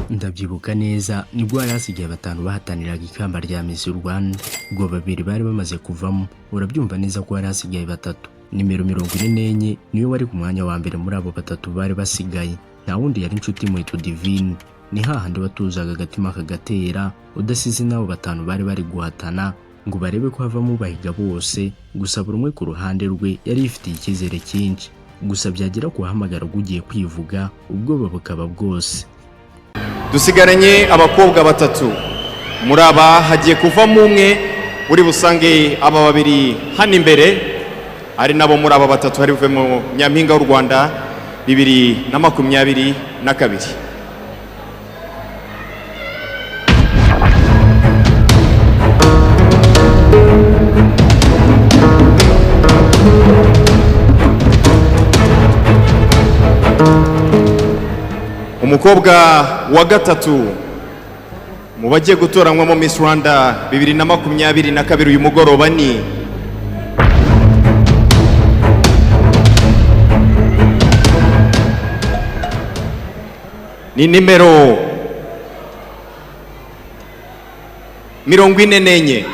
Ndabyibuka neza, nibwo hari hasigaye batanu bahataniraga ikamba rya Miss Rwanda. Ubwo babiri bari bamaze kuvamo, urabyumva neza ko hari hasigaye batatu. Nimero 44 niwe wari ku mwanya wa mbere muri abo batatu bari basigaye, nta wundi, yari Inshuti Muheto Divine. Ni hahandi watuzaga agatima kagatera, udasize n'abo batanu bari bari guhatana ngo barebe ko havamo ubahiga bose. Gusa buri umwe ku ruhande rwe yari yifitiye icyizere cyinshi, gusa byagera ku wahamagarwa ugiye kwivuga, ubwoba bukaba bwose. Dusigaranye abakobwa batatu. Muri aba hagiye kuvamo umwe uri busange aba babiri hano imbere, ari nabo muri aba batatu hari buvemo Nyampinga w'u Rwanda 2022. Umukobwa wa gatatu mu bagiye gutoranywamo Miss Rwanda 2022 uyu mugoroba ni nimero 44.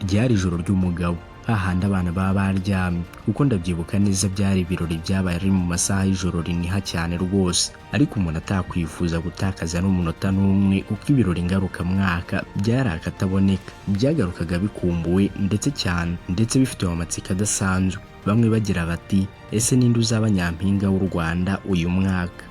Ryari ijoro ry'umugabo, hahandi abana baba baryamye, kuko ndabyibuka neza, byari ibirori byabaye ari mu masaha y'ijoro riniha cyane rwose, ariko umuntu atakwifuza gutakaza n'umunota n'umwe, kuko ibirori ngarukamwaka byari akataboneka, byagarukaga bikumbuwe ndetse cyane, ndetse bifitiwe amatsiko adasanzwe. Bamwe bagira bati: "Ese ninde uzaba Nyampinga w'u Rwanda uyu mwaka?"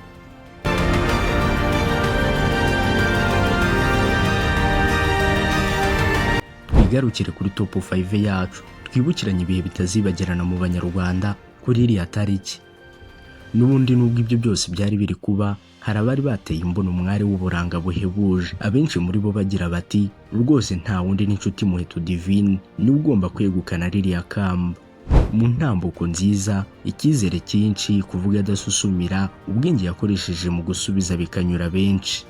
Twigarukire kuri top 5 yacu, twibukiranye ibihe bitazibagirana mu Banyarwanda kuri iriya tariki. N'ubundi nubwo ibyo byose byari biri kuba, hari abari bateye imbono umwari w'uburanga buhebuje, abenshi muri bo bagira bati: "Rwose nta wundi, n'Inshuti Muheto Divine, niwe ugomba kwegukana ririya kamba." Mu ntambuko nziza, icyizere cyinshi, kuvuga adasusumira, ubwenge yakoresheje mu gusubiza bikanyura benshi.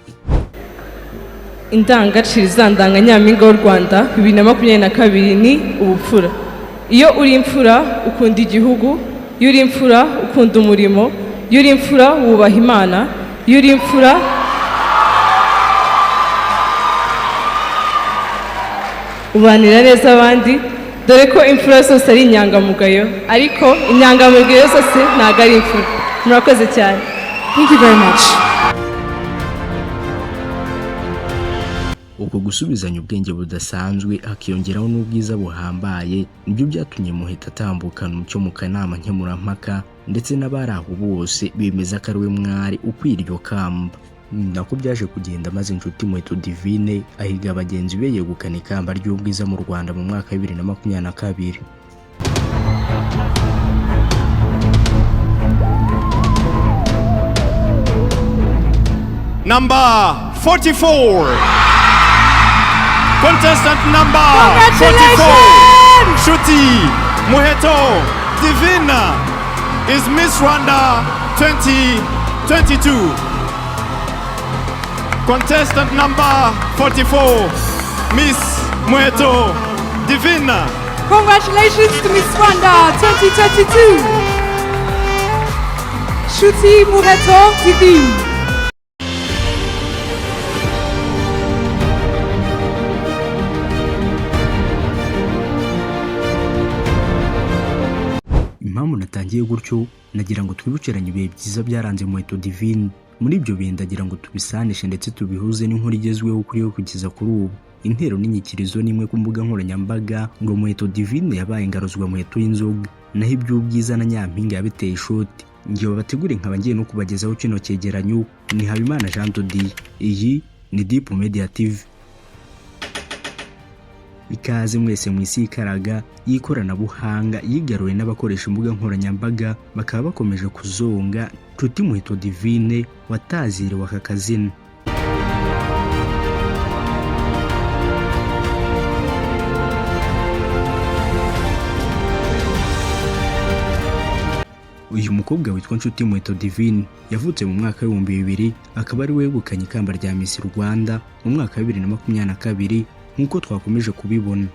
Indangagaciro izandanga Nyampinga w'u Rwanda 2022 ni ubupfura. Iyo uri imfura ukunda igihugu, iyo uri imfura ukunda umurimo, iyo uri imfura wubaha Imana, iyo uri imfura ubanira neza abandi, dore ko imfura zose ari inyangamugayo, ariko inyangamugayo zose ntabwo ari imfura. Murakoze cyane. Thank you very much. Uko gusubizanya ubwenge budasanzwe, hakiyongeraho n'ubwiza buhambaye, nibyo byatumye Muheto atambukana umucyo mu kanama nkemurampaka, ndetse n'abari aho bose bemeza ko ari we mwari ukwiye iryo kamba. Ni nako byaje kugenda, maze Inshuti Muheto Divine ahiga bagenzi be, yegukana ikamba ry'ubwiza mu Rwanda mu mwaka wa 2022. Number 44. Contestant number 44. Nshuti Muheto Divine is Miss Rwanda 2022. Contestant number 44, Miss Muheto Divine. Congratulations to Miss Rwanda 2022. Nshuti Muheto Divine. Impamvu natangiye gutyo, nagira ngo twibukiranye ibihe byiza byaranze Muheto Divine. Muri ibyo bihe ndagira ngo tubisanishe ndetse tubihuze n'inkuru igezweho kuri yo kugeza kuri ubu. Intero n'inyikirizo n'imwe ku mbuga nkoranyambaga ngo Muheto Divine yabaye ingaruzwa muheto y'inzoga, naho iby'ubwiza na Nyampinga yabiteye ishoti. Ngiye babategure, nkaba ngiye no kubagezaho kino cyegeranyo, ni Habimana Jean Dodiye. Iyi ni Deep Media TV. Ikaze mwese mu isi y'ikaraga y'ikoranabuhanga yigaruwe n'abakoresha imbuga nkoranyambaga, bakaba bakomeje kuzonga Nshuti Muheto Divine wataziriwe aka kazina. Uyu mukobwa witwa Nshuti Muheto Divine yavutse mu mwaka w'2000, akaba ari we wegukanye ikamba rya Miss Rwanda mu mwaka wa 2022 nk'uko twakomeje kubibona.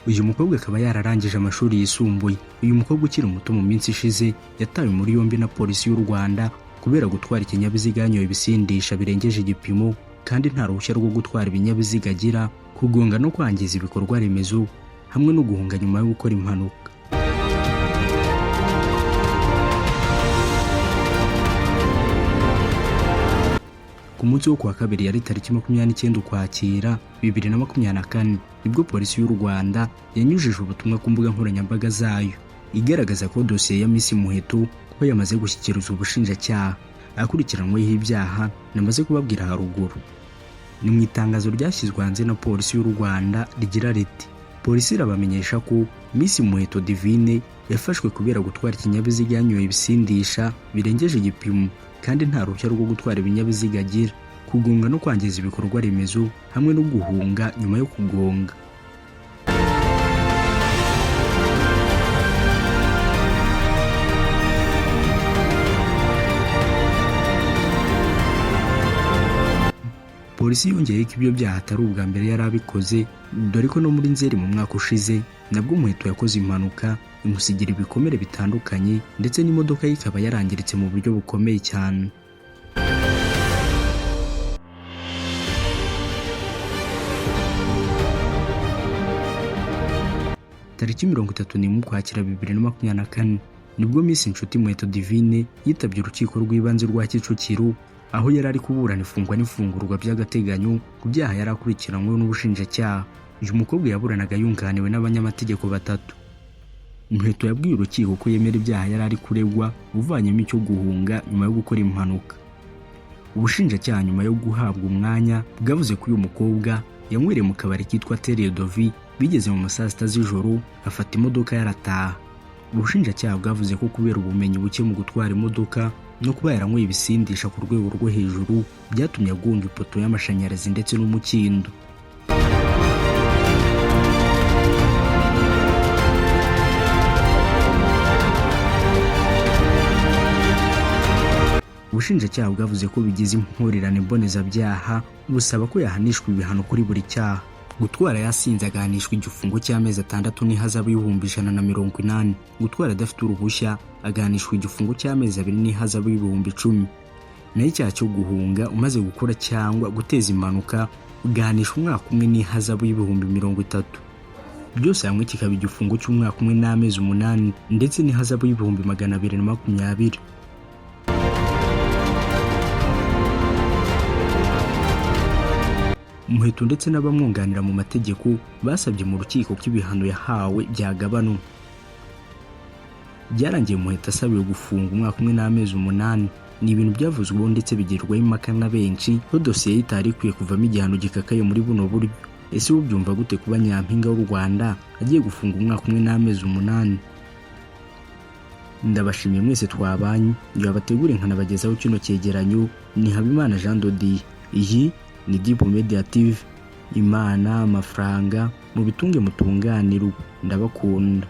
Uyu mukobwa akaba yararangije amashuri yisumbuye. Uyu mukobwa ukiri muto mu minsi ishize yatawe muri yombi na polisi y'u Rwanda kubera gutwara ikinyabiziga yanyoye ibisindisha birengeje igipimo kandi nta ruhushya rwo gutwara ibinyabiziga agira, kugonga no kwangiza ibikorwa remezo hamwe no guhunga nyuma yo gukora impanuka. Ku munsi wo kuwa kabiri yari tariki 29 Ukwakira 2024, nibwo polisi y'u Rwanda yanyujije ubutumwa ku mbuga nkoranyambaga zayo igaragaza ko dosiye ya Miss Muheto ko yamaze gushyikirizwa ubushinjacyaha akurikiranyweho ibyaha namaze kubabwira haruguru. Ni mu itangazo ryashyizwe hanze na polisi y'u Rwanda rigira riti: "Polisi irabamenyesha ko Miss Muheto Divine yafashwe kubera gutwara ikinyabiziga yanyoye ibisindisha birengeje igipimo kandi nta ruhushya rwo gutwara ibinyabiziga agira, kugonga no kwangiza ibikorwa remezo hamwe no guhunga nyuma yo kugonga." Polisi yongeyeho ko ibyo byaha atari ubwa mbere yari abikoze, dore ko no muri Nzeri mu mwaka ushize nabwo Muheto yakoze impanuka imusigira ibikomere bitandukanye, ndetse n'imodoka ye ikaba yarangiritse mu buryo bukomeye cyane. Tariki 31 Ukwakira 2024 nibwo Miss Nshuti Muheto Divine yitabye urukiko rw'ibanze rwa Kicukiro, aho yari ari kuburana ifungwa n'ifungurwa by'agateganyo ku byaha yari akurikiranyweho n'ubushinjacyaha. Uyu mukobwa yaburanaga yunganiwe n'abanyamategeko batatu. Muheto yabwiye urukiko ko yemera ibyaha yari ari kuregwa, uvanyemo icyo guhunga nyuma yo gukora impanuka. Ubushinjacyaha nyuma yo guhabwa umwanya bwavuze ko uyu mukobwa yanywereye mu kabari kitwa Terre Dovi bigeze mu ma saa sita z'ijoro afata imodoka yarataha. Ubushinjacyaha bwavuze ko kubera ubumenyi buke mu gutwara imodoka no kuba yaranyweye ibisindisha ku rwego rwo hejuru byatumye agonga ipoto y'amashanyarazi ndetse n'umukindo. Ubushinjacyaha bwavuze ko bigize impurirane mbonezabyaha, busaba ko yahanishwa ibihano kuri buri cyaha. Gutwara yasinze agahanishwa igifungo cy'amezi 6 n'ihazabu y'180,000. Gutwara adafite uruhushya agahanishwa igifungo cy'amezi 2 n'ihazabu y'10,000. Naho icyaha cyo guhunga umaze gukora cyangwa guteza impanuka ugahanishwa umwaka umwe n'ihazabu y'30,000. Byose hamwe kikaba igifungo cy'umwaka umwe n'amezi 8 ndetse n'ihazabu y'220,000. Muheto ndetse n'abamwunganira mu mategeko basabye mu rukiko ko ibihano yahawe byagabanwa. Byarangiye Muheto asabiwe gufunga umwaka umwe n'amezi 8. Ni ibintu byavuzweho ndetse bigirwaho impaka na benshi ko dosiye ye itari ikwiye kuvamo igihano gikakaye muri buno buryo. Ese ubu byumva gute kuba Nyampinga w'u Rwanda agiye gufunga umwaka umwe n'amezi 8? Ndabashimiye mwese twabanye, ntibabategure nkanabagezaho kino cyegeranyo. Ni Habimana Jean Dodiye. Iyi ni Deep Media TV. Imana, amafaranga mubitunge mutunganirwe. Ndabakunda.